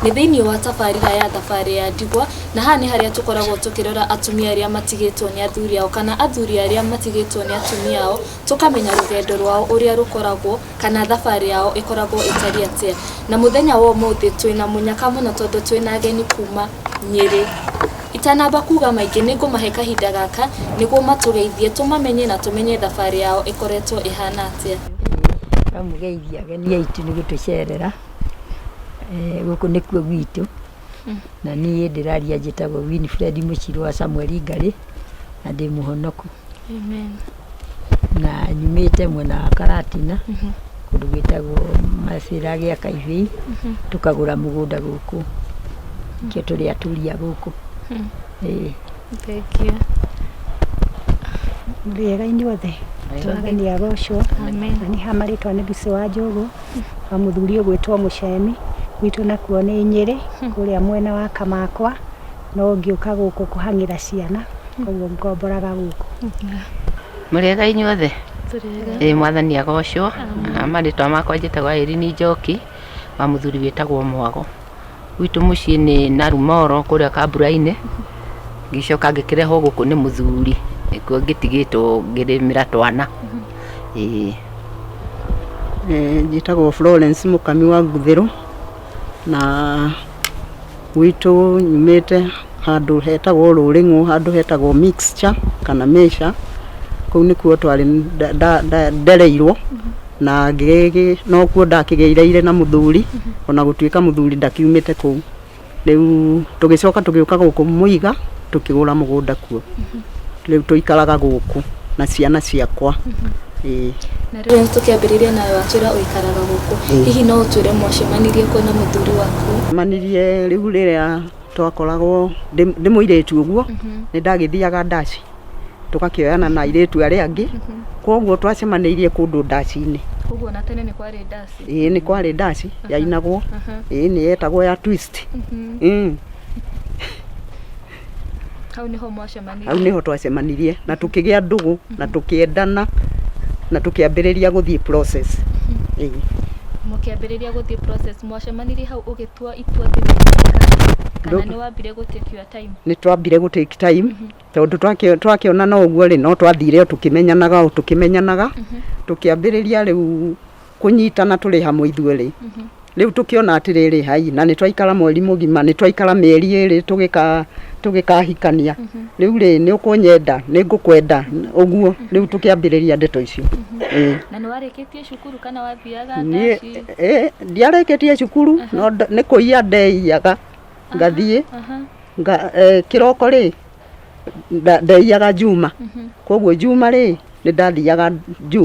Nĩ thĩinĩ wa tabarĩra ya thabarĩ ya ndigwa, na haha nĩ harĩa tũkoragwo tũkĩrora atumia arĩa matigĩtwo nĩ athuri ao kana athuri arĩa matigĩtwo nĩ atumia ao, tũkamenya rũgendo rwao ũrĩa rũkoragwo kana thabarĩ yao ĩkoragwo ĩtariĩ atĩa. Na mũthenya wa ũmũthĩ twĩna mũnyaka mũno tondũ twĩna ageni kuma Nyĩrĩ. Itanamba kuga maingĩ nĩ ngũmahe kahinda gaka nĩguo matũgeithie, tũmamenye na tũmenye thabarĩ yao ĩkoretwo ĩhana atĩa. Twamũgeithia ageni aitũ nĩ gũtũcerera, gũkũ nĩkuo gwitũ, na niĩ ndĩraria njĩtagwo Winifred Mũcirũ wa Samuel Ngarĩ, na ndĩ mũhonoku. Amen. Na nyumĩte mwena wa Karatina, kũndũ gwĩtagwo Macĩra gĩa Kaibĩi, tũkagũra mũgũnda gũkũ, nĩkĩo tũrĩ atũri a gũkũ. Ĩĩ. Thank you. Mũrĩega inyuothe, Mwathani agocwo. Amen. Na niĩ ha marĩtwa nĩ Lucy wa Njũgũ, wa mũthuri ũgwĩtwo Mũcemi, gwitũ nakuo nĩ Nyĩrĩ, kũrĩa mwena wa Kamakwa, no ngĩũka gũkũ kũhang'ĩra ciana, koguo ngomboraga gũkũ. Mũrĩega inyuothe? Tũrĩega. Ĩĩ Mwathani agocwo. Marĩtwa makwa njĩtagwo Irene Njoki, wa mũthuri wĩtagwo Mwago. Gwitũ mũciĩ nĩ Narumoro kũrĩa Kambura-inĩ, ngĩcoka ngĩkĩrehwo gũkũ nĩ mũthuri, nĩkuo ngĩtigĩtwo ngĩrĩmĩra twana, ĩĩ. Njĩtagwo Florence Mũkami wa Nguthĩrũ, na gwitũ nyumĩte handũ hetagwo Rũrĩng'ũ, handũ hetagwo Mixture kana Mĩca, kũu nĩkuo twarĩ ndereirwo. Na nokuo ndakĩgĩire na mũthuri, ona gũtuĩka mũthuri ndakiumĩte kũu. Rĩu tũgĩcoka tũgĩũka gũkũ Mũiga, tũkĩgũra mũgũnda kuo. Rĩu tũikaraga gũkũ na ciana ciakwa. Ĩĩ. Na rĩu tũkĩambĩrĩria nawe watwĩra ũikaraga gũkũ, hihi no ũtwĩre mwacemanirie kũ na mũthuri waku? Twacemanirie rĩu rĩrĩa twakoragwo ndĩ mũirĩtu ũguo, nĩ ndagĩthiaga ndaci. Tũgakĩoyana na airĩtu arĩa angĩ, koguo twacemanĩirie kũndũ ndaci-inĩ. Koguo ona tene nĩ kwarĩ ndaci? Ĩĩ nĩ kwarĩ ndaci yainagwo, ĩĩ nĩ yetagwo ya twist. Hau nĩho mwacemanirie? Hau nĩho twacemanirie na tũkĩgĩa ndũgũ na tũkĩendana na tũkĩambĩrĩria gũthiĩ process. Ĩĩ. Mũkĩambĩrĩria gũthiĩ process, mwacemanirie hau ũgĩtua itua atĩ nĩ ũkũhika kana nĩ wambire gũ take your time? Nĩ twambire gũ take time tondũ twakĩonana ũguo rĩ, no twathire o tũkĩmenyanaga o tũkĩmenyanaga, tũkĩambĩrĩria rĩu kũnyitana tũrĩ hamwe ithuerĩ. Rĩu tũkĩona atĩrĩrĩ, hai, na nĩ twaikara mweri mũgima, nĩ twaikara mĩeri ĩrĩ tũgĩkahikania, rĩu rĩ, nĩ ũkũnyenda, nĩ ngũkwenda, ũguo, rĩu tũkĩambĩrĩria ndeto icio. Ĩĩ. Na nĩ warĩkĩtie cukuru kana wathiaga Niĩ ndaci? Ndiarĩkĩtie cukuru, no nĩ kũiya ndeiyaga, ngathiĩ. Kĩroko rĩ, ndeiyaga Juma, koguo Juma rĩ, nĩ ndathiaga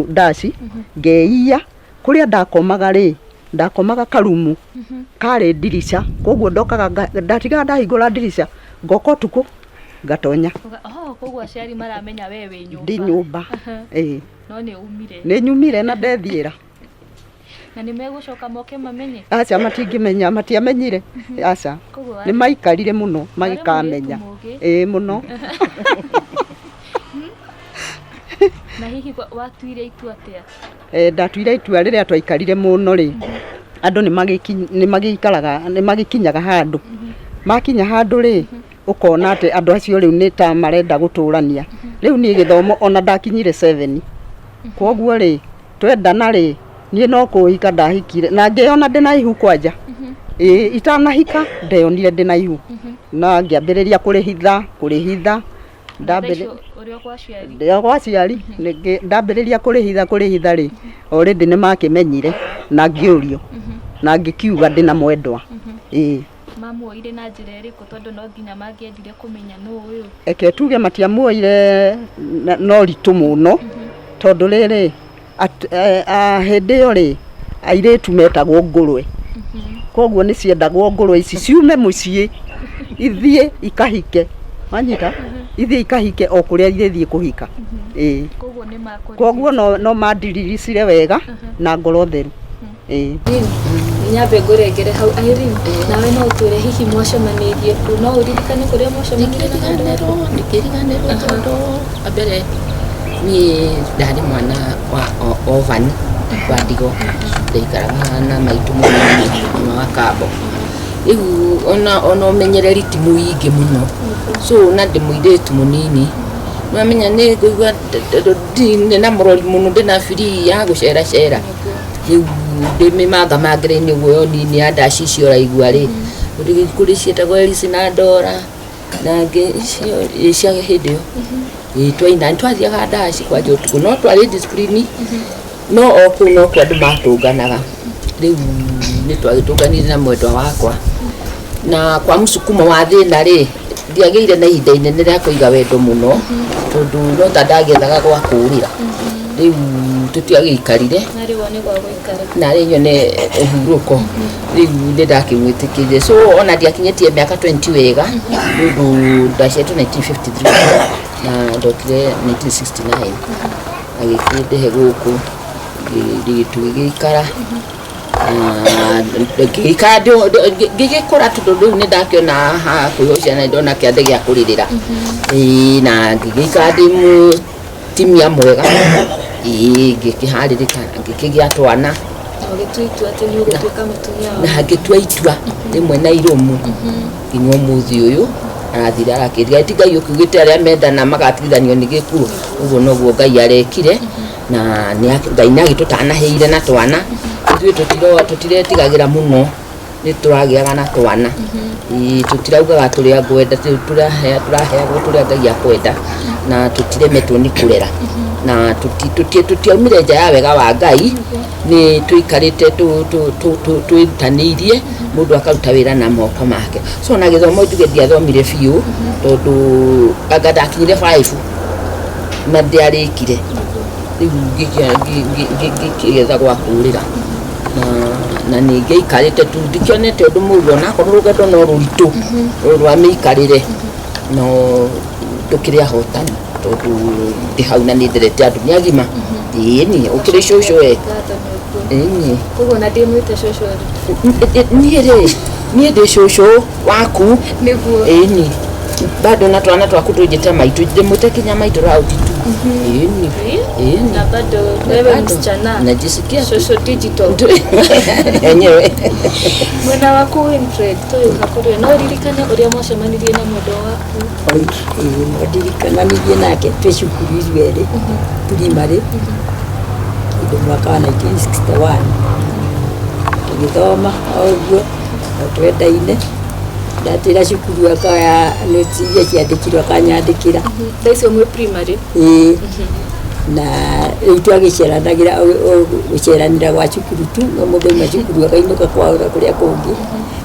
ndaci, ngeiya, kũrĩa ndakomaga rĩ, ndakomaga karumu karĩ ndirica, koguo ndokaga ndatigaga ndahingũra ndirica, ngoka ũtukũ ngatonya. Koguo aciari maramenya we wĩ nyũmba. Ndĩ nyũmba, ĩĩ. No nĩ umire. Nĩ nyumire na ndethiĩra. Na nĩ megũcoka moke mamenye? Aca matingĩmenya, matiamenyire. Aca. Koguo Nĩ maikarire mũno magĩkamenya. Warĩ mũirĩtu mũũgĩ. Ĩĩ mũno. Na hihi watuire itua atĩa? Ndatuire itua rĩrĩa twaikarire mũno rĩ, andũ nĩ magĩikaraga, nĩ magĩkinyaga handũ. Makinya handũ rĩ, ũkona atĩ andũ acio rĩu nĩ ta marenda gũtũrania. Rĩu niĩ gĩthomo ona ndakinyire seven. Koguo rĩ, twendana rĩ, niĩ no kũhika ndahikire na ngĩona ndĩna ihu kwanja. Ĩĩ itanahika ndeyonire ndĩna ihu na ngĩambĩrĩria kũrĩhitha kũrĩhitha. Ũrĩ o gwa aciari? Ndĩ o gwa aciari, ndambĩrĩria kũrĩhitha kũrĩhitha rĩ, already nĩ makĩmenyire na ngĩũrio na ngĩkiuga ndĩna mwendwa. Ĩĩ. Mamuoire na njĩra ĩrĩkũ tondũ no nginya mangĩendire kũmenya nũ ũyũ? Reke tuge matiamuoire na ũritũ mũno, tondũ rĩrĩ, hĩndĩ ĩyo rĩ, airĩtu metagwo ngũrwe. Koguo nĩ ciendagwo ngũrwe ici ciume mũciĩ, ithiĩ ikahike, wanyita? Ithiĩ ikahike o kũrĩa irĩthiĩ kũhika. Ĩĩ. Koguo no mandiriricire wega na ngoro theru. Ĩĩ. Irene, nyambe ngũrengere hau. Irene, nawe no ũtwĩre hihi mwacemanĩirie kũ? No ũririkane kũrĩa mwacemanĩirie na mũndũ waku? Ndingĩriganĩrwo tondũ wa mbere niĩ ndarĩ mwana wa orphan wa ndigwa, ndaikaraga na maitũ mũnini mama wa Kambo. Rĩu ona ũmenyereri ti mũingĩ mũno. So na ndĩ mũirĩtu mũnini. Nĩwamenya nĩ ngũigua ndirĩ na mũrori mũno ndĩna free ya gũceracera. Rĩu ndĩ mĩmangamangĩre-inĩ ũguo ĩyo nini ya ndaci icio ũraigua rĩ, kũrĩ ciĩtagwo Elisi na Dora na ngĩ icio cia hĩndĩ ĩyo. Ĩĩ twaina nĩ twathiaga ndaci kwanja ũtukũ no twarĩ discipline no o kũu nokuo andũ matũnganaga. Rĩu nĩ twagĩtũnganire na mwendwa wakwa na kwa msukumo wa thĩna rĩ, ndiagĩire na ihinda inene rĩa kũiga wendo mũno tondũ no ta ndagĩethaga gwa kũrĩra. Rĩu tũtiagĩikarire Narĩ wone gwa gũikara. Narĩ nyone ũhurũko. Rĩu nĩ ndakĩmwĩtĩkĩrire. So ona ndiakinyĩtie mĩaka 20 wega nĩ ũndũ ndaciarirwo 1953 na ndokire 1969 agĩkĩndehe gũkũ tũgĩgĩikara ngĩgĩikara ngĩgĩkũra tondũ rĩu nĩ ndakĩona haha kwĩho ciana ndona kĩande gĩa kũrĩrĩra. Ĩĩ na ngĩgĩikara ndĩ mũtumia mwega, ĩĩ ngĩkĩharĩrĩka ngĩkĩgĩa twana. Na ũgĩtua itua atĩ nĩ ũgũtuĩka mũtumia wa Na ngĩtua itua rĩmwe na irũmu nginya ũmũthĩ ũyũ arathire arakĩria. Ti Ngai ũkiugĩte arĩa mendana magatigithanio nĩ gĩkuũ? Ũguo noguo Ngai arekire na Ngai nĩ agĩtũtanahĩire na twana. Ithuĩ tũtiretigagĩra mũno, nĩ tũragĩaga na twana. Ĩĩ tũtiraugaga tũrĩ a ngwenda, tũraheagwo tũrĩa Ngai akwenda na tũtiremetwo nĩ kũrera na tũtiaumire nja ya wega wa Ngai. Nĩ tũikarĩte twĩrutanĩirie, mũndũ akaruta wĩra na moko make. So na gĩthomo njuge ndiathomire biũ tondũ anga ndakinyire 5 na ndiarĩkire. Rĩu ngĩkĩgetha gwa kũrĩra na nĩ ngĩikarĩte tu ndikĩonete ũndũ mũru onakorwo rũgendo no rũritũ rwa mĩikarĩre, no tũkĩrĩ ahotani tondũ ndĩ hau na nĩ nderete andũ nĩ agima. Ĩĩ ũkĩrĩ cũcũ we. Ngatho nĩ ũguo. Ĩĩ. Koguo na ndĩmwĩte cũcũ rĩ? Niĩ rĩ, niĩ ndĩ cũcũ waku. Nĩguo. Ĩni bado na twana twaku tũnjĩte maitũ, ndĩmwĩte kinya maitũ raundi tu. Ĩni. Ĩni. Na bado wewe msichana Najisikia tu. Shosho digital. Enyewe. Mwena waku Winfred, tũgĩũka kũrĩ we, no ũririkane ũrĩa mwacemanirie na mwendwa waku? Ĩĩ no ndirikananirie nake twĩ cukuru ithuerĩ primary kĩndũ mwaka wa 1961 tũgĩthoma o ũguo o twendaine. Ndatĩra cukuru akaya notes iria ciandĩkirwo akanyandĩkĩra. Thaa icio mwĩ primary? Ĩĩ, na rĩu twagĩceranagĩra gũceranĩra gwa cukuru tu, no mũndũ auma cukuru akainũka kwao na kũrĩa kũngĩ.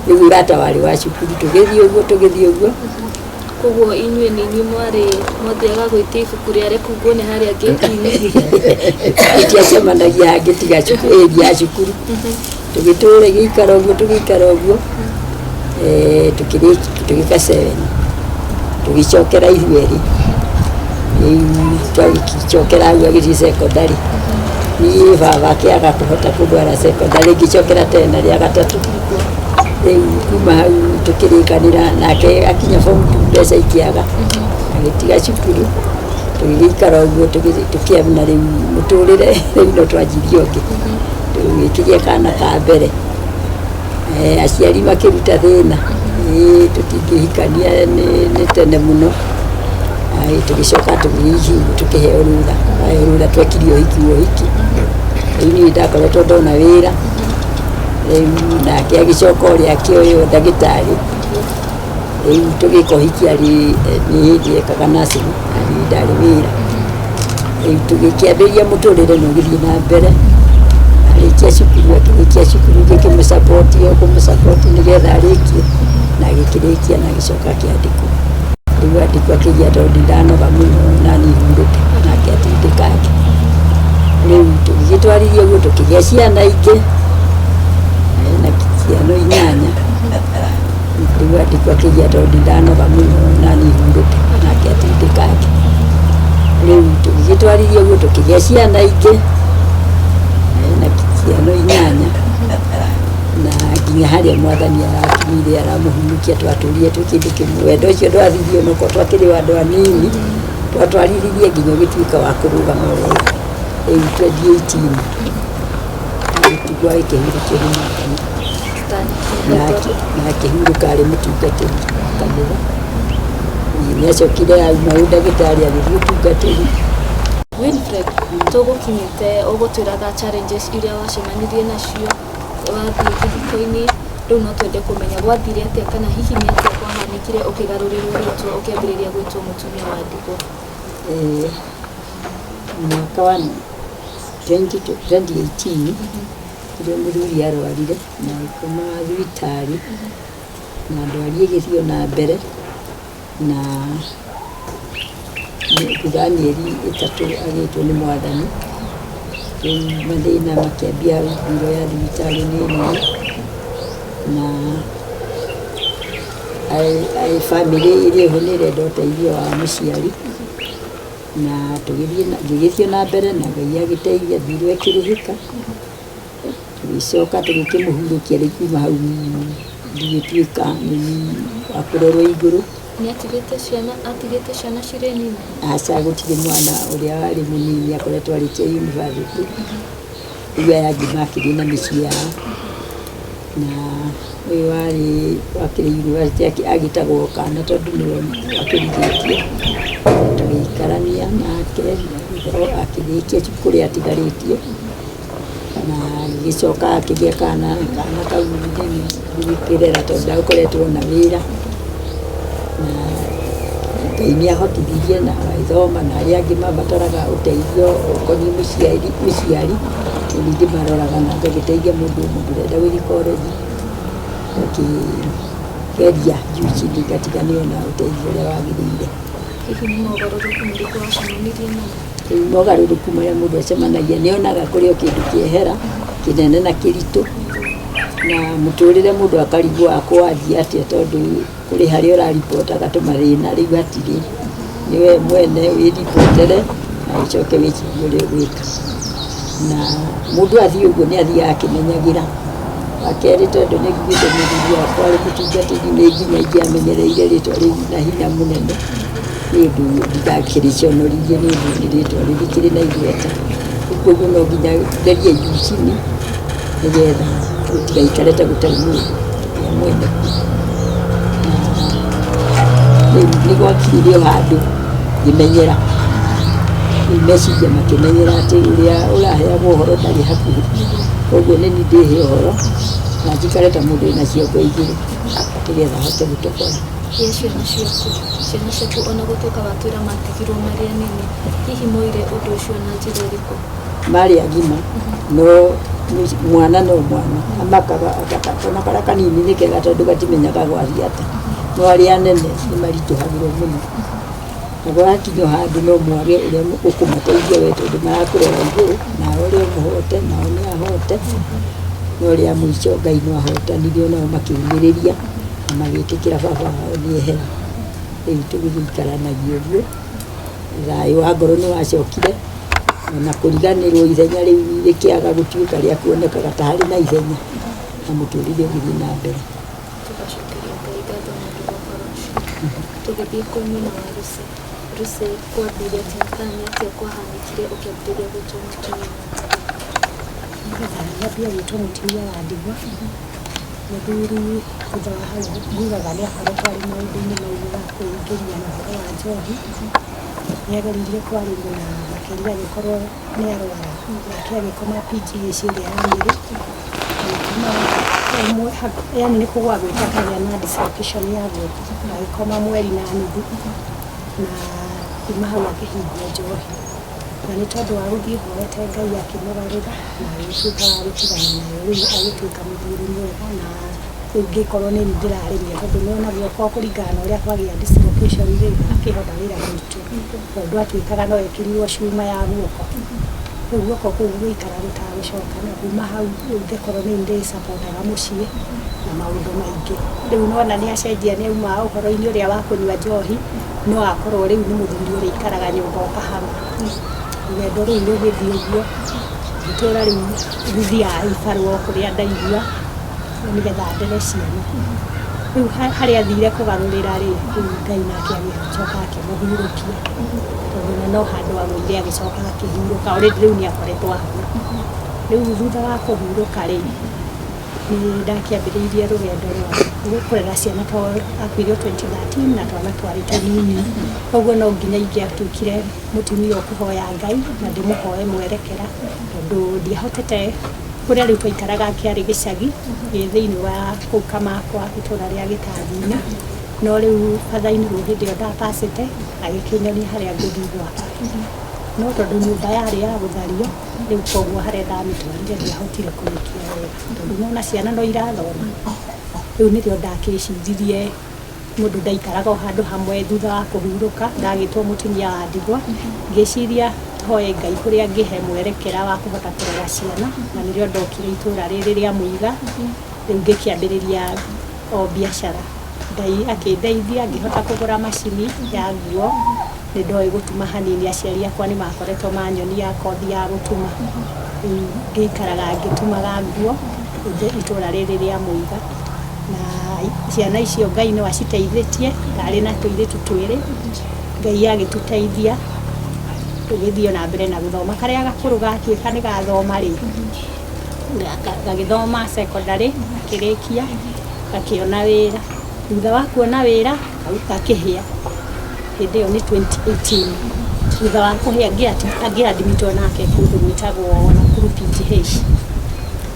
Rĩu ũrata warĩ wa cukuru, tũgĩthiĩ ũguo tũgĩthiĩ ũguo. Koguo inyuĩ nĩ inyuĩ mwarĩ mwathiaga gwĩtia ibuku rĩa Rekunguo nĩ harĩa ngĩti-inĩ? Tũtiacemanagia hangĩ tiga area ya cukuru. Tũgĩtũra gĩikara ũguo, tũgĩikara ũguo, tũgĩka 7 tũgĩcokera ithuerĩ. Rĩu twagĩcokera hau agĩthiĩ secondary. Niĩ baba akĩaga kũhota kũndwara secondary, ngĩcokera tena rĩa gatatũ. Rĩu kuma hau tũkĩrĩkanĩra nake akinya form 2 mbeca ikĩaga, agĩtiga cukuru. Tũgĩgĩikara ũguo tũkĩona rĩu mũtũrĩre rĩu no twanjirie ũngĩ. Tũgĩkĩgĩa kana ka mbere. Aciari makĩruta thĩna, ĩĩ tũtingĩhikania nĩ tene mũno. Tũgĩcoka tũkĩheo rũtha, twaheo rũtha twekire ũhiki wa ũhiki. Rĩu niĩ ndakoretwo ndona wĩra, rĩu nake agĩcoka ũrĩa akĩoywo ndagĩtarĩ. Rĩu tũgĩka ũhiki arĩ nĩ hĩndĩ ekaga nursing na niĩ ndarĩ wĩra. Rĩu tũgĩkĩambĩrĩria mũtũrĩre na ũgĩthiĩ na mbere. Arĩkia cukuru, akĩrĩkia cukuru ngĩkĩmũ-support o kũmũ-support nĩgetha arĩkie, na agĩkĩrĩkia na agĩcoka akĩandĩkwo. Rĩu andĩkwo akĩgia tondũ ndanoga mũno na niĩ hurũke, nake atindĩkange. Rĩu tũgĩgĩtwarithia ũguo tũkĩgĩa ciana ingĩ, na ciana 8. Rĩu andĩkwo akĩgia tondũ ndanoga mũno na niĩ hurũke, nake atindĩkange. Rĩu tũgĩgĩtwarithia ũguo tũkĩgĩa ciana ingĩ, na ciana 8 na nginya harĩa mwathani arakinyire aramũhurũkia, twatũrire twĩ kĩndũ kĩmwe. Wendo ũcio ndwathirie onokorwo twakĩrĩ o andũ anini, twatwarithirie nginya ũgĩtuĩka wa kũrũgama wega. Rĩu 2018 tũgĩtigwo agĩkĩhurũkio nĩ mwathani. Na akĩhurũka arĩ mũtungatĩri wa kanitha. Nĩ acokire auma ũndagĩtarĩ agĩthiĩ ũtungatĩri. Winfred, tũgũkinyĩte ũgũtwĩraga challenges iria wacemanirie nacio wathiĩ kĩhiko-inĩ. Rĩu no twende kũmenya gwathire atĩa, kana hihi nĩ atĩa kwahanĩkire ũkĩgarũrĩrwo rĩtwa, ũkĩambĩrĩria gwĩtwo mũtumia wa ndigwa? Mwaka wa 2018 rĩrĩa mũthuri arwarire na agĩkoma thibitarĩ, na ndwari ĩgĩthiĩ o na mbere, na thutha wa mĩeri 3 agĩtwo nĩ Mwathani. Rĩu mathĩna makĩambia, mbirũ ya thibitarĩ nĩ nene, na bamĩrĩ ĩrĩa ĩho nĩ ĩrenda ũteithio wa mũciari, na tũgĩthiĩ, ngĩgĩthiĩ na mbere na Ngai agĩteithia, mbirũ ĩkĩrĩhĩka. Tũgĩcoka tũgĩkĩmũhurũkia. Rĩu kuma hau ngĩgĩtuĩka nĩ wa kũrorwo igũrũ. Nĩ atigĩte ciana? Atigĩte ciana cirĩ nini? Aca, gũtirĩ. Mwana ũrĩa warĩ mũnini akoretwo arĩkia university. Rĩu aya angĩ makĩrĩ na mĩciĩ yao, na ũyũ warĩ wakĩrĩ university agĩtagwo kana tondũ nĩwe wakĩrigĩtie. Tũgĩikarania nake akĩrĩkia kũrĩa atigarĩtie, na agĩgĩcoka akĩgĩa kana. Kana kau ngĩgĩkĩrera tondũ ndagũkoretwo na wĩra, na Ngai nĩ ahotithirie na agĩthoma, na arĩa angĩ mabataraga ũteithio ũkoniĩ mũciari nĩ ndĩmaroraga na ngagĩteithia mũndũ ũrenda gũthiĩ college, ngakĩgeria juu chini ngatiga nĩona ũteithio ũrĩa wagĩrĩire. Hihi nĩ mogarũrũku marĩkũ wacemanirie namo? Rĩu mogarũrũku marĩa mũndũ acemanagia, nĩ onaga kũrĩ o kĩndũ kĩehera kĩnene na kĩritũ, na mũtũrĩre mũndũ akarigwo akwathiĩ atĩa, tondũ kũrĩ harĩa ũraripotaga tũmathĩna, rĩu hatirĩ. Nĩ we mwene wĩripotere na ũcoke wĩcirie ũrĩa ũgwĩka. Na mũndũ athiĩ ũguo nĩ athiaga akĩmenyagĩra. Wa kerĩ, tondũ nĩ nguĩte mũthuri wakwa arĩ mũtungatĩri, nĩ nginya ingĩamenyereire rĩtwa rĩu na hinya mũnene, nĩ ũndũ ndigakĩrĩconorithie, nĩ ũndũ nĩ rĩtwa rĩkĩrĩ na igweta. Koguo no nginya ngerie juu chini nĩgetha gũtigaikare ta gũtarĩ mũndũ ũrĩa mwene. Rĩu nĩ gwakinyire o handũ ngĩmenyera. Rĩu meciria makĩmenyera atĩ ũrĩa ũraheagwo ũhoro ndarĩ hakuhĩ, koguo nĩ niĩ ndĩhe ũhoro na njikare ta mũndũ wĩna ciongo igĩrĩ nĩgetha hote gũtobora. Ĩ ciana ciaku? Ciana ciaku, ona gũtuĩka watwĩra matigirwo marĩ anini, hihi moire ũndũ ũcio na njĩra ĩrĩkũ? Marĩ agima, no mwana no mwana amakaga. Ona karĩa kanini nĩ kega tondũ gatimenyaga gwathiĩ atĩa, no arĩa anene nĩ maritũhagĩrwo mũno, na gwakinya o handũ no mwage ũrĩa ũkũmateithia we, tondũ marakũrora igũrũ nawe ũrĩa ũmũhote nao nĩ ahote. No rĩa mũico Ngai no ahotanire, onao makĩũmĩrĩria na magĩtĩkĩra baba wao nĩ ehera. Rĩu tũgĩgĩikaranagia ũguo, thayũ wa ngoro nĩ wacokire, ona kũriganĩrwo ithenya rĩu rĩkĩaga gũtuĩka rĩa kuonekaga ta harĩ na ithenya, na mũtũrĩre ũgĩthiĩ na mbere. Tũgacokeria Ngai ngatho nĩ ũndũ wa ũhoro ũcio. Tũgĩthiĩ kwĩ mwena wa Lucy. Lucy, kwathire atĩa kana nĩ atĩa kwahanĩkire ũkĩambĩrĩria gwĩtwo mũtumia wa ndigwa? Nĩgetha nyambie gwĩtwo mũtumia wa ndigwa, mũthuri thutha wa hau ngugaga nĩ akoretwo arĩ maũndũ-inĩ mau ma kwĩingĩria na ũhoro wa njohi. Nĩ ageririe kwarĩrio na makĩria agĩkorwo nĩ arwara, nake agĩkoma PGH ĩrĩa ya Nyĩrĩ. Agĩkoma ũmwe, yani nĩ kũgũa agwĩte akagĩa na dislocation ya guoko, agĩkoma mweri na nuthu, na kuma hau akĩhingwo njohi. Na nĩ tondũ wa gũthiĩ hoete Ngai akĩmũgarũra na agĩtuĩka wa gũtigana nayo. Rĩu agĩtuĩka mũthuri mwega, na rĩu ngĩkorwo nĩ niĩ ndĩrarĩmia, tondũ nĩwona guoko kũringana na ũrĩa kwagĩa dislocation rĩ, akĩhota wĩra mũritũ, tondũ atuĩkaga no ekĩrirwo cuma ya guoko. Rĩu guoko kũu gũgĩikara gũtagũcoka, na kuma hau rĩu ngĩkorwo nĩ niĩ ndĩcapotaga mũciĩ na maũndũ maingĩ. Rĩu nĩwona nĩ acenjia, nĩ auma ũhoro-inĩ ũrĩa wa kũnyua njohi, no akorwo rĩu nĩ mũthuri ũrĩa ikaraga nyũmba ũkahama. Rũgendo rũu rũgĩthiĩ ũguo, ngĩtũra rĩu gũthiaga ibarũa o kũrĩa ndaigua nĩgetha ndere ciana. Rĩu harĩa athire kũgarũrĩra rĩ, rĩu Ngai nake agĩcoka akĩmũhurũkia, tondũ ona no handũ agũire agĩcoka akĩhurũka, already rĩu nĩ akoretwo ahona. Rĩu thutha wa kũhurũka rĩ, Nĩ ndakĩambĩrĩirie rũgendo rwa kũrera ciana tondũ akuire 2013 na twana twarĩ tũnini. Koguo no nginya ingĩatuĩkire mũtumia ũkũhoya Ngai na ndĩmũhoe mwerekera tondũ ndiahotete kũrĩa rĩu twaikaraga kĩarĩ gĩcagi gĩ thĩinĩ wa kũu Kamakwa itũra rĩa Gĩtangi-inĩ. No rĩu batha-inĩ hĩndĩ ĩyo ndapacĩte agĩkĩnyonia harĩa ngũthiĩ gwaka. No tondũ nyũmba yarĩ ya gũthario rĩu koguo harĩa ndamĩtwarire ndiahotire kũrĩkia wega tondũ nĩwona ciana no irathoma. Rĩu nĩrĩo ndakĩciririe mũndũ ndaikaraga o handũ hamwe thutha wa kũhurũka ndagĩtwo mũtumia wa ndigwa ngĩciria hoe Ngai kũrĩa angĩhe mwerekera wa kũhota kũrera ciana na nĩrĩo ndokire itũra rĩrĩ rĩa Mũiga rĩu ngĩkĩambĩrĩria o biacara. Ngai akĩndeithia ngĩhota kũgũra macini ya nguo nĩ ndoĩ gũtuma hanini aciari akwa nĩ makoretwo manyonia kothi ya gũtuma. Rĩu ngĩikaraga ngĩtumaga nguo itũra rĩrĩ rĩa Mũiga na ciana icio Ngai no aciteithĩtie ndarĩ na tũirĩtu twĩrĩ Ngai agĩtũteithia tũgĩthiĩ na mbere na gũthoma. Karĩa gakũrũ gatuĩka nĩ gathoma rĩ, gagĩthoma secondary gakĩrĩkia gakĩona wĩra. Thutha wa kuona wĩra gakĩhĩa hĩndĩ ĩyo nĩ 2018. Thutha wa kũhĩa ngĩ admit nake kũndũ gwĩtagwo Nakuru PGH.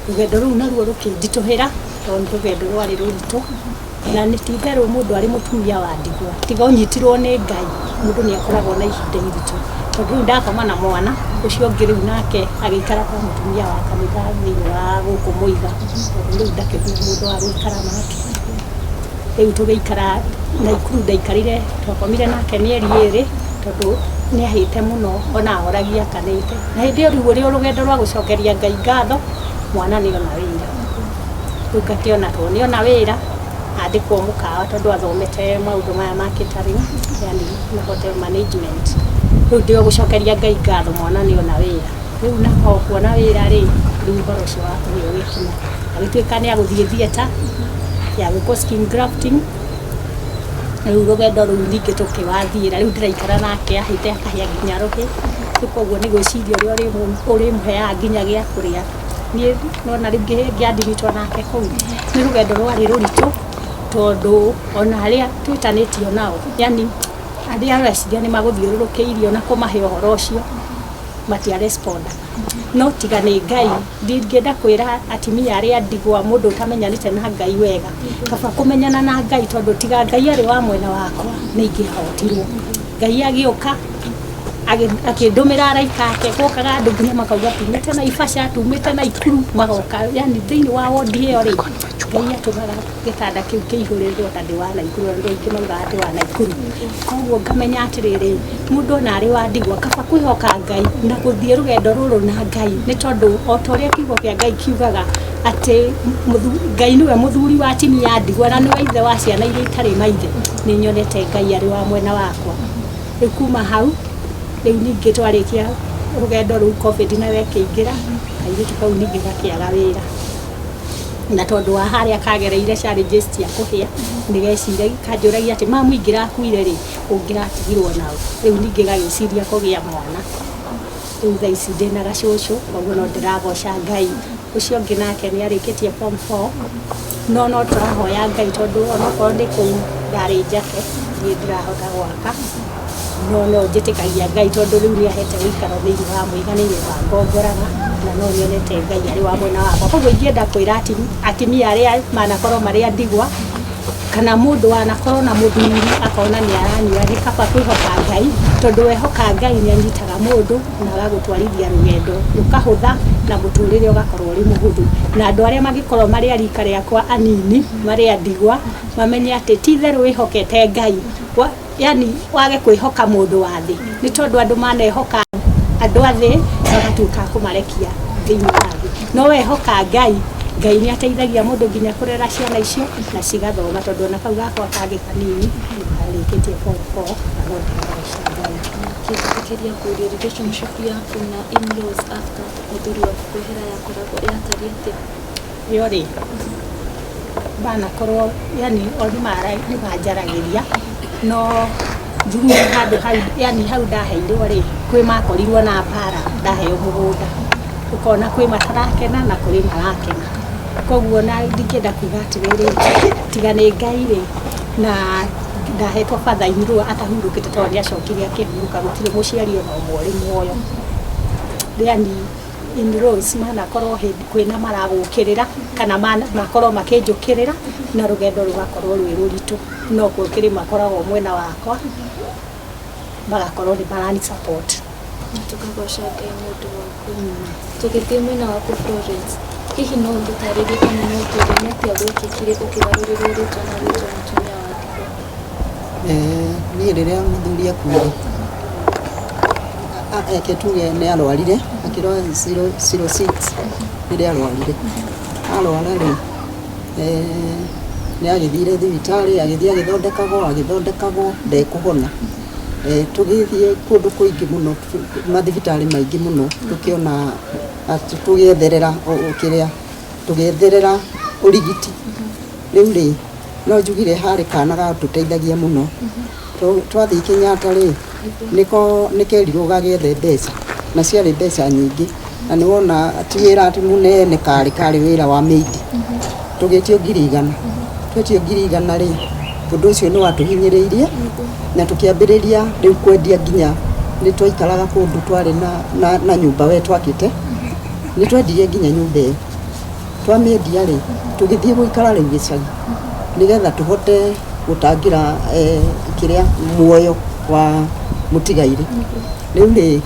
Rũgendo rũu naruo rũkĩnditũhĩra tondũ nĩ rũgendo rwarĩ rũritũ na nĩ ti itherũ mũndũ arĩ mũtumia wa ndigwa tiga ũnyitirwo nĩ Ngai mũndũ nĩ akoragwo na ihinda iritũ tondũ rĩu ndakoma na mwana ũcio ũngĩ rĩu nake agĩikara kwa mũtumia wa kanitha thĩinĩ wa gũkũ Mũiga tondũ rĩu ndakĩrĩ na mũndũ wa gũikara nake. Rĩu tũgĩikara Naikuru ndaikarire twakomire nake mĩeri ĩrĩ tondũ nĩ ahĩte mũno ona ahoragia akanĩte. Na hĩndĩ ĩyo rĩu ũrĩ o rũgendo rwa gũcokeria Ngai ngatho mwana nĩ ona wĩra. Rĩu ngakĩona tondũ nĩ ona wĩra andĩkwo mũkawa tondũ athomete maũndũ maya ma catering yani na hotel management. Rĩu ndĩ o gũcokeria Ngai ngatho mwana nĩ ona wĩra. Rĩu na o kuona wĩra rĩ, rĩu ũhoro ũcio wa kũhĩa ũgĩkinya. Agĩtuĩka nĩ agũthiĩ theatre ya gwĩkwo skin grafting. Rĩu rũgendo rũu ningĩ tũkĩwathiĩra rĩu ndĩraikara nake ahĩte akahĩa nginya rũhĩ. Rĩu koguo nĩ gwĩciria ũrĩa ũrĩmũheaga nginya gĩa kũrĩa. Niĩ nona rĩu ngĩ admit nake kũu nĩ rũgendo rwarĩ rũritũ tondũ ona arĩa twĩtanĩtio nao yani arĩa ũreciria nĩ magũthiũrũrũkĩirie ona kũmahe ũhoro ũcio matia respond. No tiga nĩ Ngai ndingĩenda kwĩra atumia arĩa ndigwa mũndũ ũtamenyanĩte na Ngai wega kaba kũmenyana na Ngai tondũ tiga Ngai arĩ wa mwena wakwa nĩ ingĩahotirwo. Ngai agĩũka akĩndũmĩra araika ake gwokaga andũ nginya makauga tumĩte Naivasha tumĩte Naikuru magoka yani thĩinĩ wa wodi ĩyo rĩ Ngai atũmaga gĩtanda kĩu kĩihũrĩrwo ta ndĩ wa Naikuru andũ aingĩ maugaga ndĩ wa Naikuru. Koguo ngamenya atĩrĩrĩ mũndũ ona arĩ wa ndigwa kaba kwĩhoka Ngai na gũthiĩ rũgendo rũrũ na Ngai nĩ tondũ o ta ũrĩa kiugo kĩa Ngai kiugaga atĩ Ngai nĩwe mũthuri wa atumia a ndigwa na nĩwe ithe wa ciana iria itarĩ maithe. Nĩ nyonete Ngai arĩ wa mwena wakwa. Rĩu kuma hau rĩu ningĩ twarĩkia rũgendo rũu Covid nayo ĩkĩingĩra kairĩtu kau ningĩ gakĩaga wĩra. Na tondũ wa harĩa kagereire challenges cia kũhĩa nĩ geciragia kanjũragia atĩ mamu ingĩrakuire rĩ ũngĩratigirwo naũ. Rĩu ningĩ gagĩciria kũgĩa mwana. Rĩu thaa ici ndĩna gacũcũ koguo no ndĩragoca Ngai. Ũcio ũngĩ nake nĩ arĩkĩtie form 4 no no tũrahoya Ngai tondũ onokorwo nĩ kũu ndarĩ njake niĩ ndirahota gwaka no no njĩtĩkagia Ngai tondũ rĩu nĩ ahete ũikaro thĩinĩ wa Mũiga nĩ nyũmba ngomboraga na no nyonete Ngai arĩ wa mwena wakwa. Koguo ingĩenda kwĩra atumia arĩa manakorwo marĩ a ndigwa kana mũndũ wanakorwo na mũthuri akona nĩ aranyua nĩ kaba kwĩhoka Ngai tondũ wehoka Ngai nĩ anyitaga mũndũ na agagũtwarithia rũgendo rũkahũtha na mũtũrĩre ũgakorwo ũrĩ mũhũthũ. Na andũ arĩa mangĩkorwo marĩ a rika rĩakwa anini marĩ a ndigwa mamenye atĩ ti itherũ wĩhokete Ngai yani wage kwĩhoka mũndũ wa thĩ nĩ tondũ andũ manehoka andũ a thĩ magatuĩka a kũmarekia thĩinĩ wa thĩ. No wehoka Ngai, Ngai nĩ ateithagia mũndũ nginya kũrera ciana icio na cigathoma tondũ ona kau gakwa kangĩ kanini nĩ karĩkĩtie form 4 na no ndĩragoca Ngai. Kĩngĩtĩkĩria kũria relationship yaku na in-laws after mũthuri waku kwehera yakoragwo yatariĩ atĩa? Ĩyo rĩ manakorwo yani o nĩ manjaragĩria no through handũ hau yani hau ndaheirwo rĩ kwĩ makorirwo na mbara ndaheo mũgũnda ũkona kwĩ matarakena na kũrĩ marakena. Koguo na ndingĩenda kuga atĩrĩrĩ, tiga nĩ Ngai rĩ, na ndahetwo father in law atahurũkĩte, tondũ nĩ acokire akĩhurũka, gũtirĩ mũciari ona ũmwe ũrĩ muoyo. Yani in-laws manakorwo hĩndĩ kwĩna maragũkĩrĩra kana makorwo makĩnjũkĩrĩra na rũgendo rũgakorwo rwĩ rũritũ, no gũkĩrĩ makoragwo mwena wakwa, magakorwo nĩ marani support. Na tũkagoca Ngai nĩ ũndũ waku. Tũgĩthiĩ mwena waku Florence, hihi no ũtũtarĩrie kana no ũtwĩre nĩ atĩa gwekĩkire ũkĩgarũrĩrwo rĩtwa na gwĩtwo mũtumia wa ndigwa? Niĩ rĩrĩa mũthuri akuire, reke tuge nĩ arwarire, akĩrwara 006 rĩrĩa arwarire. Arwara rĩ, nĩ agĩthire thibitarĩ, agĩthiĩ agĩthondekagwo, agĩthondekagwo, ndekũhona. Tũgĩthiĩ kũndũ kũingĩ mũno, mathibitarĩ maingĩ mũno, tũkĩona atĩ tũgĩetherera kĩrĩa, tũgĩetherera ũrigiti. Rĩu rĩ, no njugire harĩ kana gatũteithagia mũno. Twathiĩ Kenyatta rĩ, nĩko nĩkerirwo gagĩethe mbeca, na ciarĩ mbeca nyingĩ, na nĩ wona ti wĩra atĩ mũnene karĩ, karĩ wĩra wa maid. Tũgĩtio 100,000. Twetio 100,000 rĩ, ũndũ ũcio nĩ watũhinyĩrĩirie, na tũkĩambĩrĩria rĩu kwendia nginya nĩ twaikaraga kũndũ twarĩ na nyũmba we twakĩte, nĩ twendirie nginya nyũmba ĩyo. Twamĩendia rĩ, tũgĩthiĩ gũikara rĩu gĩcagi, nĩgetha tũhote gũtangĩra kĩrĩa muoyo wa mũtigairĩ. Rĩu rĩ,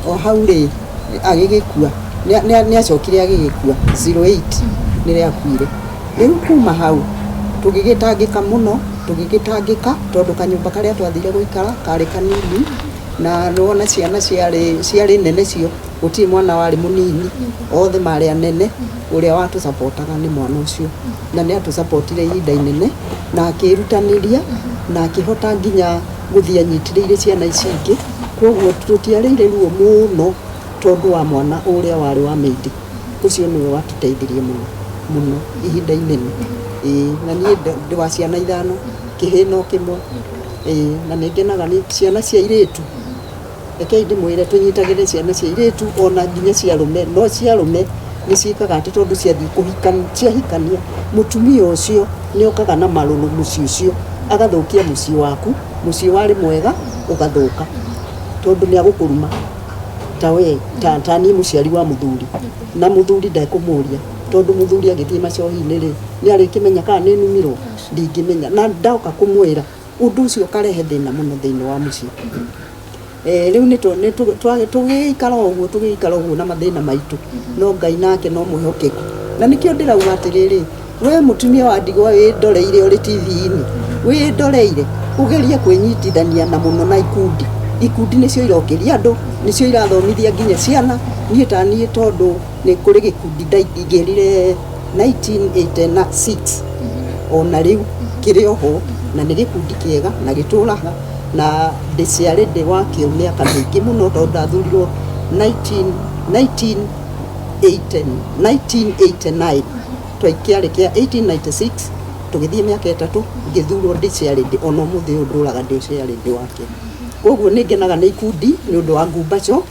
o hau rĩ, agĩgĩkua, nĩ acokire agĩgĩkua 08 nĩrĩo akuire. Rĩu kuma hau tũgĩgĩtangĩka mũno, tũgĩgĩtangĩka tondũ kanyũmba karĩa twathire gũikara karĩ kanini, na nĩwona ciana ciarĩ nene cio, gũtirĩ mwana warĩ mũnini, othe marĩ anene, ũrĩa watũcapotaga nĩ mwana ũcio. Na nĩ atũcapotire ihinda inene, na akĩĩrutanĩria, na akĩhota nginya gũthiĩ anyitĩrĩire ciana ici ingĩ. Koguo tũtiarĩire ruo mũno tondũ wa mwana ũrĩa warĩ wa maid. Ũcio nĩwe watũteithirie mũno mũno ihinda inene. Ĩĩ, na niĩ ndĩ wa ciana ithano, kĩhĩĩ no kĩmwe. Ĩĩ, na nĩ ngenaga nĩ ciana cia airĩtu. Rekei ndĩmwĩre tũnyitagĩrĩre ciana cia airĩtu ona nginya cia arũme, no cia arũme nĩ ciĩkaga atĩ tondũ ciathiĩ kũhikania, ciahikania, mũtumia ũcio nĩ okaga na marũrũ mũciĩ ũcio, agathũkia mũciĩ waku, mũciĩ warĩ mwega ũgathũka, tondũ nĩ agũkũruma ta we, ta niĩ mũciari wa mũthuri, na mũthuri ndekũmũria, tondũ mũthuri agĩthiĩ macohi-inĩ rĩ, nĩ arĩkĩmenya kana nĩ numirwo? Ndingĩmenya, na ndoka kũmwĩra, ũndũ ũcio ũkarehe thĩna mũno thĩinĩ wa mũciĩ. Rĩu nĩ tũgĩikara ũguo, tũgĩikara ũguo na mathĩna maitũ, no Ngai nake no mwĩhokeku. Na nĩkĩo ndĩrauga atĩrĩrĩ, we mũtumia wa ndigwa wĩndoreire ũrĩ TV-inĩ, wĩndoreire, ũgerie kwĩnyitithania na mũno na ikundi. Ikundi nĩcio irokĩria andũ, nĩcio irathomithia nginya ciana. Niĩ ta niĩ tondũ nĩ kũrĩ gĩkundi ndaingĩrire 1986 ona rĩu kĩrĩ oho, na nĩ gĩkundi kĩega na gĩtũraga, na ndĩciarĩ ndĩ wakĩo mĩaka mĩingĩ mũno tondũ ndathurirwo 1989, kĩarĩ kĩa 1896, tũgĩthiĩ mĩaka 3 ngĩthurwo ndĩciarĩ ndĩ, ona ũmũthĩ ũyũ ndũraga ndĩciarĩ ndĩ wakĩo. Koguo nĩ ngenaga nĩ ikundi nĩ ũndũ wa ngumbaco,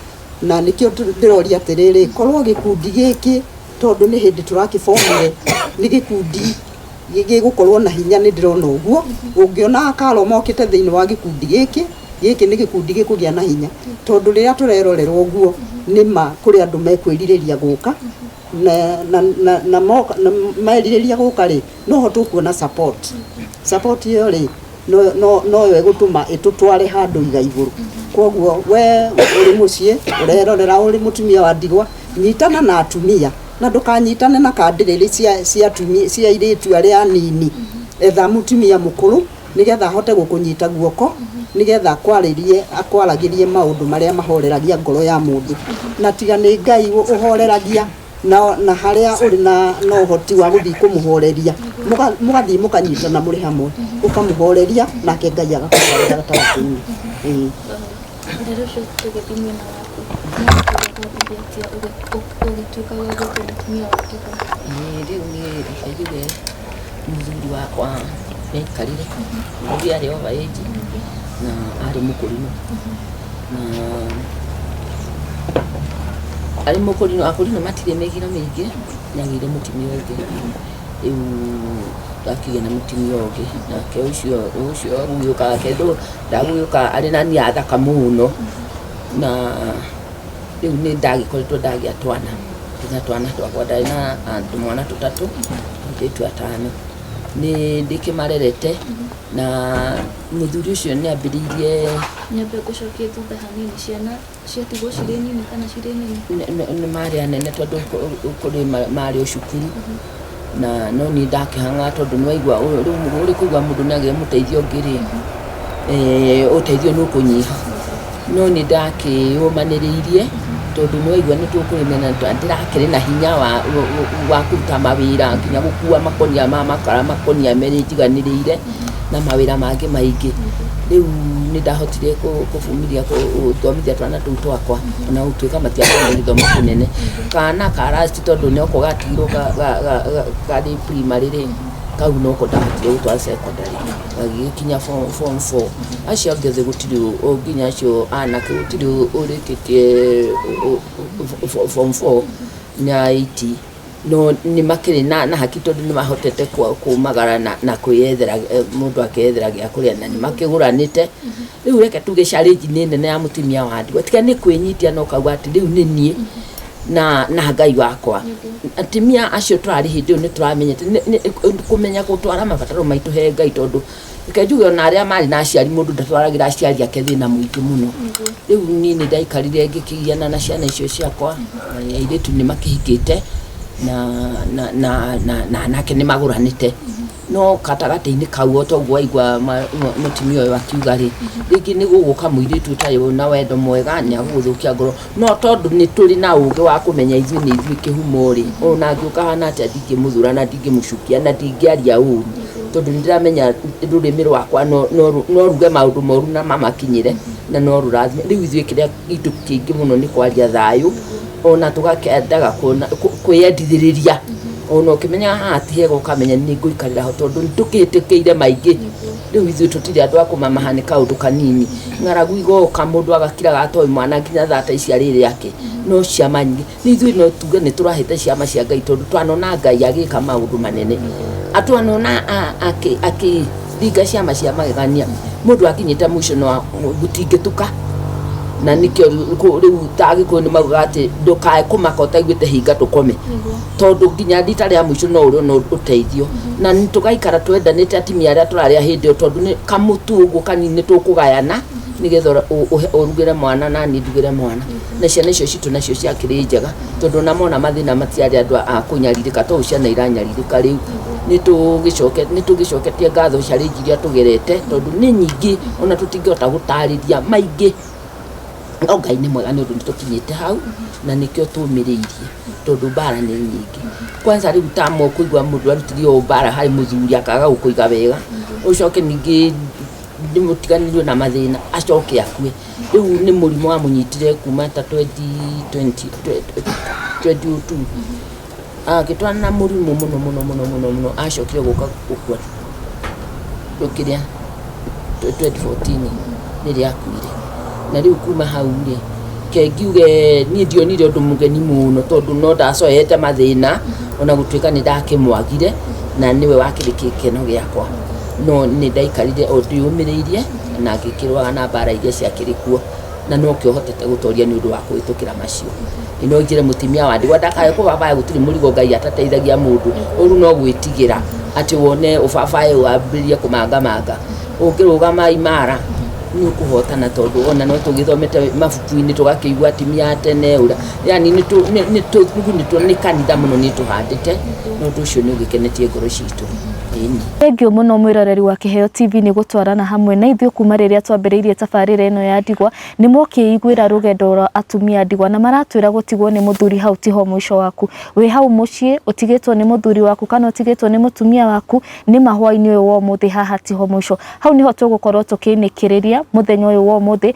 na nĩkĩo ndĩroria atĩrĩrĩ, korwo gĩkundi gĩkĩ tondũ nĩ hĩndĩ tũrakĩbomire, nĩ gĩkundi gĩgũkorwo na hinya, nĩ ndĩrona ũguo. Ũngĩona akaro mokĩte thĩinĩ wa gĩkundi gĩkĩ, gĩkĩ nĩ gĩkundi gĩkũgĩa na hinya, tondũ rĩrĩa tũrerorera ũguo nĩ ma kũrĩ andũ mekwĩrirĩria gũka, na merirĩria gũka rĩ, noho tũkuona support. Support ĩyo rĩ, noyo ĩgũtũma ĩtũtware handũ iga igũrũ. Koguo we ũrĩ mũciĩ ũrerorera ũrĩ mũtumia wa ndigwa, nyitana na atumia, na ndũkanyitane na kandĩrĩrĩ cia atumia, cia airĩtu arĩa anini. Etha mũtumia mũkũrũ nĩgetha ahote gũkũnyita guoko, nĩgetha akwaragĩrie maũndũ marĩa mahoreragia ngoro ya mũndũ. Na tiga nĩ Ngai ũhoreragia, na harĩa ũrĩ na ũhoti wa gũthiĩ kũmũhoreria, mũgathiĩ mũkanyitana mũrĩ hamwe, ũkamũhoreria nake Ngai agakũhoreria gatagatĩ-inĩ. Ĩĩ. Rĩrĩa ũcio tũgĩthiĩ mwena waku, atĩa ũgĩtuĩka wa gwĩtwo mũtumia wa ndigwa? Ĩĩ, rĩu niĩ reke njuge mũthuri wakwa nĩaikarire, mũthuri arĩ over age na arĩ mũkũrinũ, na Arĩ mũkũrinũ, akũrinũ matirĩ mĩgiro mĩingĩ, nĩagĩire mũtumia ũngĩ. Rĩu akĩgĩa na mũtumia ũngĩ, nake ũcio ũcio agũgĩũka ake ndagũgĩũka arĩ na niĩ athaka mũno, na rĩu nĩ ndagĩkoretwo ndagĩa twana, ndĩna twana twakwa, ndarĩ na tũmwana tũtatũ, airĩtu atano. Nĩ ndĩkĩmarerete, na mũthuri ũcio nĩ ambĩrĩirie. Nyambe ngũcokie thutha hanini, ciana ciatigwo cirĩ nini kana cirĩ nini? Nĩ marĩ anene tondũ kũrĩ marĩ o cukuru, na no niĩ ndakĩhang'aga tondũ nĩ waigua rĩu ũrĩ kũigua mũndũ nĩ agĩa mũteithio ũngĩ rĩ, ũteithio nĩ ũkũnyiha. No nĩ ndakĩũmanĩrĩirie tondũ nĩ waigua nĩ tũkũrĩma na ndĩrakĩrĩ na hinya wa kũruta mawĩra nginya gũkua makũnia ma makara makũnia merĩ njiganĩrĩire na mawĩra mangĩ maingĩ. Rĩu nĩ ndahotire kũbumiria gũthomithia twana tũu twakwa ona gũtuĩka matiarĩ na gĩthomo kĩnene. Kana ka last tondũ noko gatigirwo karĩ primary rĩ, kau noko ndahotire gũtwara secondary gagĩgĩkinya form 4. Acio angĩ othe gũtirĩ nginya acio anake gũtirĩ ũrĩkĩtie form 4 na 8, no nĩ makĩrĩ na haki tondũ nĩ mahotete kumagara na kwĩyethera, mũndũ akeyethera gĩa kũrĩa na nĩ makĩgũranĩte. Rĩu reke tuge challenge nĩ nene ya mũtumia wa ndigwa, tiga nĩ kwĩnyitia na ũkauga atĩ rĩu nĩ niĩ na Ngai wakwa. Atumia acio tũrarĩ hĩndĩ ĩyo nĩ tũramenyete kũmenya gũtwara mabataro maitũ he Ngai, tondũ reke njuge ona arĩa marĩ na aciari mũndũ ndatwaragĩra aciari ake thĩna mũingĩ mũno. Rĩu niĩ nĩ ndaikarire ngĩkĩgiana na ciana icio ciakwa, airĩtu nĩ makĩhikĩte na anake nĩ magũranĩte. No gatagatĩ-inĩ kau o ta ũguo waigua mũtumia ũyũ akiuga rĩ, rĩngĩ nĩ gũgũka mũirĩtu ũtarĩ na wendo mwega nĩ agũgũthũkia ngoro. No tondũ nĩ tũrĩ na ũgĩ wa kũmenya ithuĩ nĩ ithuĩ kĩhumo rĩ, ona angĩũka hana atĩa ndingĩmũthũra na ndingĩmũcukia na ndingĩaria ũru, tondũ nĩ ndĩramenya rũrĩmĩ rwakwa no ruge maũndũ moru na mamakinyĩre na no rũrathime. Rĩu ithuĩ kĩrĩa gitũ kĩingĩ mũno nĩ kwaria thayũ, ona tũgakĩendaga kwĩyendithĩrĩria, ona ũkĩmenyaga haha ti hega ũkamenya nĩ ngũikarĩra ho tondũ nĩ tũkĩhĩtũkĩire maingĩ. Rĩu ithuĩ tũtirĩ andũ a kũmamaha nĩ kaũndũ kanini. Ng'aragu igoka mũndũ agakiraga atoĩ mwana nginya thaa ta ici arĩ rĩake, no ciama nyingĩ. Nĩ ithuĩ no tuge nĩ tũrahĩte ciama cia Ngai tondũ twanona Ngai agĩka maũndũ manene. Twanona akĩringa ciama cia magegania, mũndũ akinyĩte mũico no gũtingĩtuka. Na nĩkĩo rĩu ta Agĩkũyũ nĩ maugaga atĩ ndũkae kũmaka ũtaiguĩte hinga tũkome, tondũ nginya rita rĩa mũico no ũrĩone ũteithio. Na tũgaikara twendanĩte atumia arĩa tũrarĩa hĩndĩ ĩyo, tondũ nĩ kamũtu ũguo kanini nĩ tũkũgayana nĩgetha ũrugĩre mwana na niĩ ndugĩre mwana. Na ciana icio citũ nacio ciakĩrĩ njega, tondũ ona mona mathĩna matiarĩ andũ a kũnyarirĩka tondũ ciana iranyarirĩka rĩu. Nĩ tũgĩcoketie ngatho challenge iria tũgerete, tondũ nĩ nyingĩ ona tũtingĩhota gũtarĩria maingĩ. No Ngai nĩ mwega nĩ ũndũ nĩ tũkinyĩte hau na nĩkĩo tũmĩrĩirie, tondũ mbara nĩ nyingĩ. Kwanza rĩu ta kũigua mũndũ arutire ũũ mbara harĩ mũthuri akaga gũkũiga wega, ũcoke ningĩ nĩ mũtiganĩrio na mathĩna acoke akue. Rĩu nĩ mũrimũ wamũnyitire kuma ta 2022, agĩtwarana na mũrimũ mũno mũno mũno mũno mũno, acokire gũka gũkua kĩrĩa 2014 rĩrĩa akuire. Na rĩu kuma hau rĩ, ke ngiuge niĩ ndionire ũndũ mũgeni mũno, tondũ no ndacoete mathĩna ona gũtuĩka nĩ ndakĩmwagire na nĩwe wakĩrĩ gĩkeno gĩakwa. No nĩ ndaikarire o ndĩyũmĩrĩirie na ngĩkĩrũaga na mbara iria ciakĩrĩ kuo, na nokĩo hotete gũtoria nĩ ũndũ wa kũhĩtũkĩra macio. No njĩre mũtumia wa ndigwa ndakae kũbabaya, gũtirĩ mũrigo Ngai atateithagia mũndũ. Ũru no gwĩtigĩra atĩ wone ũbabaĩ wambĩrĩrie kũmangamanga. Ũngĩrũgama imara nĩ ũkũhotana, tondũ ona no tũgĩthomete mabuku-inĩ tũgakĩigua atumia a tene ũrĩa, yani nĩ tũgunĩtwo nĩ kanitha mũno, nĩ tũhandĩte na ũndũ ũcio nĩ ũgĩkenetie ngoro citũ. Ĩni. Thengiũ mũno mwĩroreri wa Kĩheo TV nĩ gũtwarana hamwe na ithuĩ kuma rĩrĩa twambĩrĩirie tabarĩra ĩno ya ndigwa. Nĩ mokĩiguĩra rũgendo rwa atumia ndigwa na maratwĩra gũtigwo nĩ mũthuri hau tiho mũico waku. Wĩ hau mũciĩ ũtigĩtwo nĩ mũthuri waku kana ũtigĩtwo nĩ mũtumia waku, nĩ mahwainĩ ũyũ wa ũmũthĩ haha tiho mũico. Hau niho tũgũkorwo tũkĩinĩkĩrĩria mũthenya ũyũ wa ũmũthĩ.